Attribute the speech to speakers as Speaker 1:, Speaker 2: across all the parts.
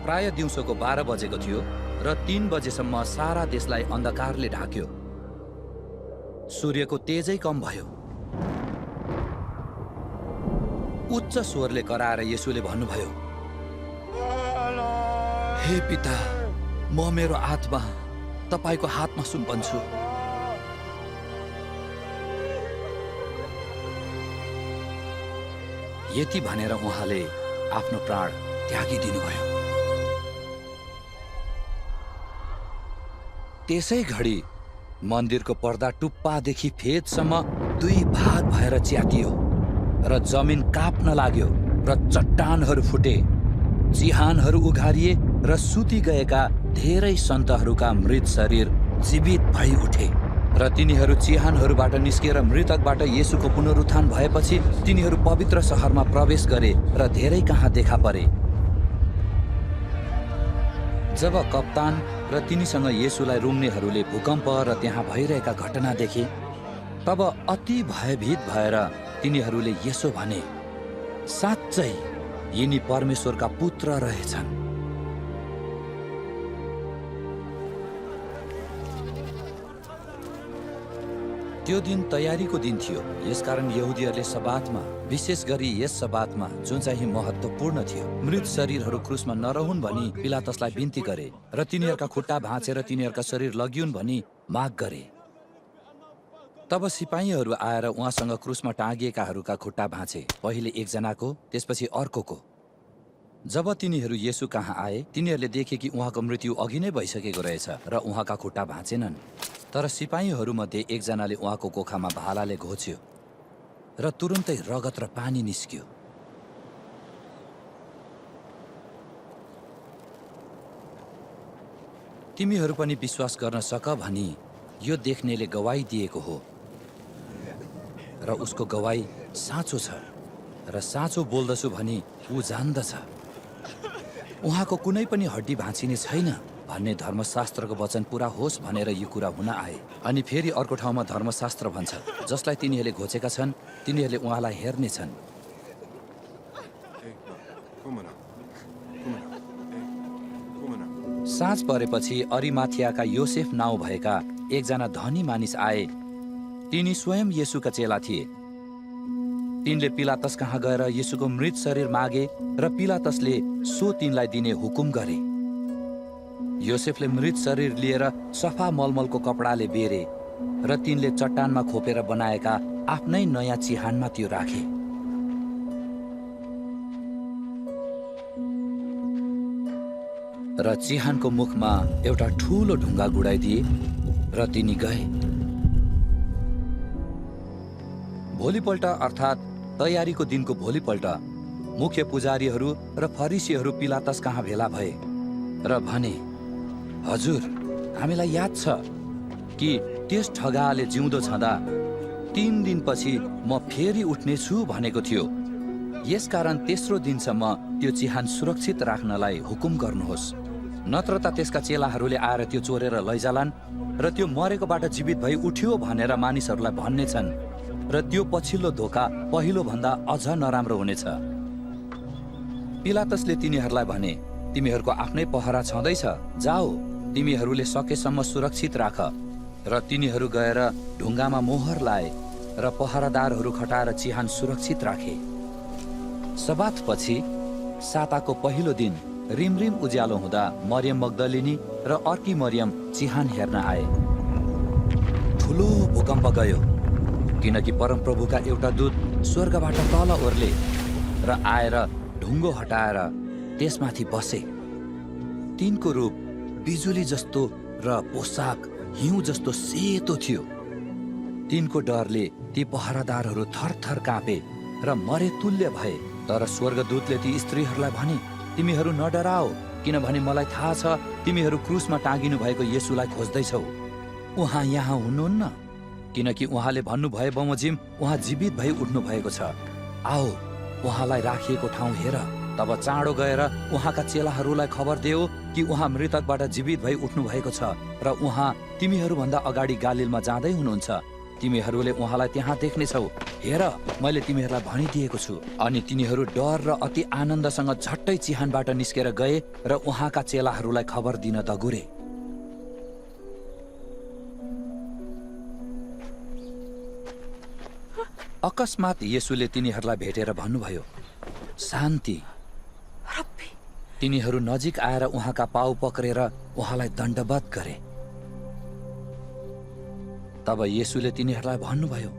Speaker 1: प्राय दिउँसोको 12 बजेको थियो र 3 बजेसम्म सारा देशलाई अन्धकारले ढाक्यो। सूर्यको तेजै कम भयो। उच्च स्वरले कराएर येशूले भन्नुभयो, हे पिता, म मेरो आत्मा तपाईको हातमा सुम्पन्छु। यति भनेर उहाँले आफ्नो प्राण त्यागिदिनुभयो। त्यसै घडी मन्दिरको पर्दा टुप्पादेखि फेदसम्म 2 भाग भएर च्यातियो र जमिन काप्न लाग्यो र चट्टानहरू फुटे, चिहानहरू उघारिए र सुति गएका धेरै सन्तहरूका मृत शरीर जीवित भई उठे र तिनीहरू चिहानहरूबाट निस्किएर मृतकबाट येशूको पुनरुत्थान भएपछि तिनीहरू पवित्र शहरमा प्रवेश गरे र धेरै कहाँ देखा परे। जब कप्तान र तिनीसँग येशूलाई रुङ्नेहरूले भूकम्प र त्यहाँ भइरहेका घटना देखे, तब अति भयभीत भएर तिनीहरूले यसो भने, साँच्चै यिनी परमेश्वरका पुत्र रहेछन्। त्यो दिन तयारीको दिन थियो, यसकारण यहुदीहरूले सबातमा, विशेष गरी यस सबातमा जुन चाहिँ महत्त्वपूर्ण थियो, मृत शरीरहरू क्रुसमा नरहुन् भनी पिलातसलाई बिन्ती गरे र तिनीहरूका खुट्टा भाँचेर तिनीहरूका शरीर लगिउन् भनी माग गरे। तब सिपाहीहरू आएर उहाँसँग क्रुसमा टाँगिएकाहरूका खुट्टा भाँचे, पहिले एकजनाको, त्यसपछि अर्कोको। जब तिनीहरू येशू कहाँ आए, तिनीहरूले देखे कि उहाँको मृत्यु अघि नै भइसकेको रहेछ र उहाँका खुट्टा भाँचेनन्। तर सिपाहीहरूमध्ये एकजनाले उहाँको कोखामा भालाले घोच्यो र तुरुन्तै रगत र पानी निस्क्यो। तिमीहरू पनि विश्वास गर्न सक भनी यो देख्नेले गवाई दिएको हो र उसको गवाई साँचो छ र साँचो बोल्दछु भनी ऊ जान्दछ। उहाँको कुनै पनि हड्डी भाँचिने छैन भन्ने धर्मशास्त्रको वचन पूरा होस् भनेर यो कुरा हुन आए। अनि फेरि अर्को ठाउँमा धर्मशास्त्र भन्छ, जसलाई तिनीहरूले घोचेका छन् तिनीहरूले उहाँलाई हेर्नेछन्। साँझ परेपछि अरिमाथियाका योसेफ नाउँ भएका एकजना धनी मानिस आए। तिनी स्वयं येशूका चेला थिए। तिनले पिलातस कहाँ गएर येशूको मृत शरीर मागे र पिलातसले सो तिनलाई दिने हुकुम गरे। योसेफले मृत शरीर लिएर सफा मलमलको कपडाले बेरे र तिनले चट्टानमा खोपेर बनाएका आफ्नै नयाँ चिहानमा त्यो राखे। र चिहानको मुखमा एउटा ठूलो ढुङ्गा गुडाइदिए र तिनी गए। भोलिपल्ट अर्थात् तयारीको दिनको भोलिपल्ट मुख्य पुजारीहरू र फरिसीहरू पिलातस कहाँ भेला भए र भने, हजुर, हामीलाई याद छ कि त्यस ठगाले जिउँदो छँदा 3 दिनपछि म फेरि उठ्नेछु भनेको थियो। यसकारण तेस्रो दिनसम्म त्यो चिहान सुरक्षित राख्नलाई हुकुम गर्नुहोस्, नत्र त त्यसका चेलाहरूले आएर त्यो चोरेर लैजालान् र त्यो मरेकोबाट जीवित भई उठ्यो भनेर मानिसहरूलाई भन्नेछन् र त्यो पछिल्लो धोका पहिलो भन्दा अझ नराम्रो हुनेछ। पिलातसले तिनीहरूलाई भने, तिमीहरूको आफ्नै पहरा छँदैछ, जाओ, तिमीहरूले सकेसम्म सुरक्षित राख। र तिनीहरू गएर ढुङ्गामा मोहर लाए र पहरादारहरू खटाएर चिहान सुरक्षित राखे। सबातपछि साताको पहिलो दिन रिमरिम उज्यालो हुँदा मरियम मग्दलिनी र अर्की मरियम चिहान हेर्न आए। ठुलो भूकम्प गयो, किनकि परमप्रभुका एउटा दूत स्वर्गबाट तल ओर्ले र आएर ढुङ्गो हटाएर त्यसमाथि बसे। तिनको रूप बिजुली जस्तो र पोसाक हिउँ जस्तो सेतो थियो। तिनको डरले ती पहरादारहरू थरथर काँपे र मरे तुल्य भए। तर स्वर्गदूतले ती स्त्रीहरूलाई भने, तिमीहरू नडराओ, किनभने मलाई थाहा छ तिमीहरू क्रुसमा टाँगिनु भएको येशूलाई खोज्दैछौ। उहाँ यहाँ हुनुहुन्न, किनकि उहाँले भन्नुभए बमोजिम उहाँ जीवित भई उठ्नु भएको छ। आओ, उहाँलाई राखिएको ठाउँ हेर। तब चाँडो गएर उहाँका चेलाहरूलाई खबर देऊ कि उहाँ मृतकबाट जीवित भई उठ्नु भएको छ र उहाँ तिमीहरूभन्दा अगाडि गालिलमा जाँदै हुनुहुन्छ। तिमीहरूले उहाँलाई त्यहाँ देख्नेछौ। हेर, मैले तिमीहरूलाई भनिदिएको छु। अनि तिनीहरू डर र अति आनन्दसँग झट्टै चिहानबाट निस्केर गए र उहाँका चेलाहरूलाई खबर दिन दगुरे। अकस्मात येशूले तिनीहरूलाई भेटेर भन्नुभयो, शान्ति। तिनीहरू नजिक आएर उहाँका पाउ पक्रेर उहाँलाई दण्डवत गरे। तब येशूले तिनीहरूलाई भन्नुभयो,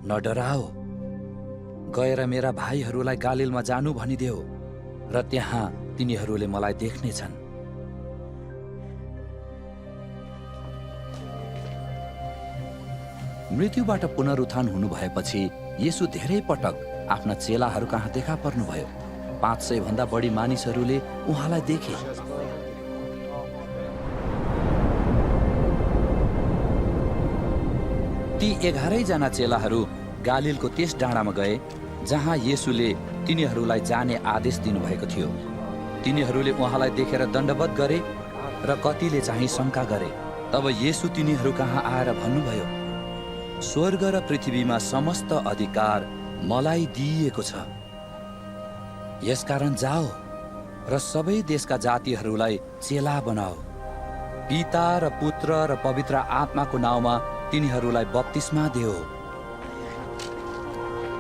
Speaker 1: नडराओ, गएर मेरा भाइहरूलाई गालिलमा जानु भनिदेऊ र त्यहाँ तिनीहरूले मलाई देख्नेछन्। मृत्युबाट पुनरुत्थान हुनु भएपछि येशू धेरै पटक आफ्ना चेलाहरू कहाँ देखा पर्नुभयो। 500 भन्दा बढी मानिसहरूले उहाँलाई देखे। ती 11 जना चेलाहरू गालिलको त्यस डाँडामा गए जहाँ येशूले तिनीहरूलाई जाने आदेश दिनुभएको थियो। तिनीहरूले उहाँलाई देखेर दण्डवत गरे र कतिले चाहिँ शङ्का गरे। तब येशू तिनीहरू कहाँ आएर भन्नुभयो, स्वर्ग र पृथ्वीमा समस्त अधिकार मलाई दिइएको छ। यसकारण जाओ र सबै देशका जातिहरूलाई चेला बनाओ। पिता र पुत्र र पवित्र आत्माको नाउँमा तिनीहरूलाई बप्तिस्मा देऊ।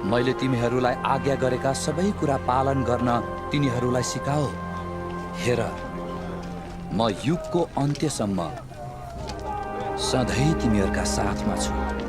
Speaker 1: मैले तिमीहरूलाई आज्ञा गरेका सबै कुरा पालन गर्न तिनीहरूलाई सिकाओ। हेर, म युगको अन्त्यसम्म सधैँ तिमीहरूका साथमा छु।